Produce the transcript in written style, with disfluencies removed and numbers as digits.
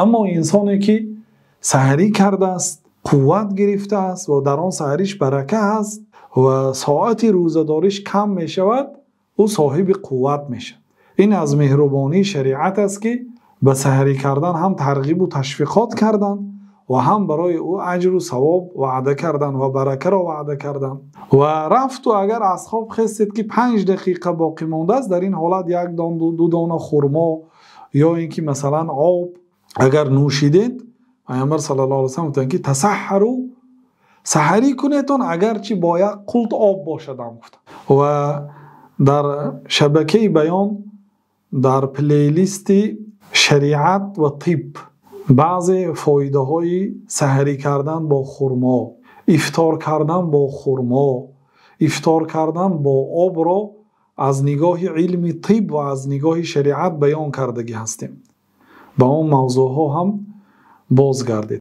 Аммо инсоне ки саҳарӣ кардааст, қувват гирифтааст ва дар он саҳариш барака аст ва соати рӯзадориаш кам мешавад, ӯ соҳиби қувват мешавад. Ин аз меҳрубонии шариат аст, ки ба саҳарӣ кардан ҳам тарғиб ва ташвиқот карданд ва ҳам барои ӯ аҷру савоб ваъда карданд ва баракаро ваъда карданд. Ва рафт, ва агар аз хоб хестед, ки 5 дақиқа боқӣ мондааст, дар ин ҳолат як дона, ду дона хурмо ё инки масалан об агар нӯшидед, Паёмбар саллаллоҳу алайҳи васаллам гуфтанд, ки тасаҳҳару, саҳарӣ кунед, агарчи бо як қулт об бошад ҳам гуфтанд. Ва дар шабакаи баён, дар плейлисти шариат ва тиб, баъзе фоидаҳои саҳарӣ кардан бо хурмо, ифтор кардан бо хурмо, ифтор кардан бо об ро аз нигоҳи илми тиб ва аз нигоҳи шариат баён кардагӣ ҳастем. Ба он мавзӯъҳо ҳам бозгардем.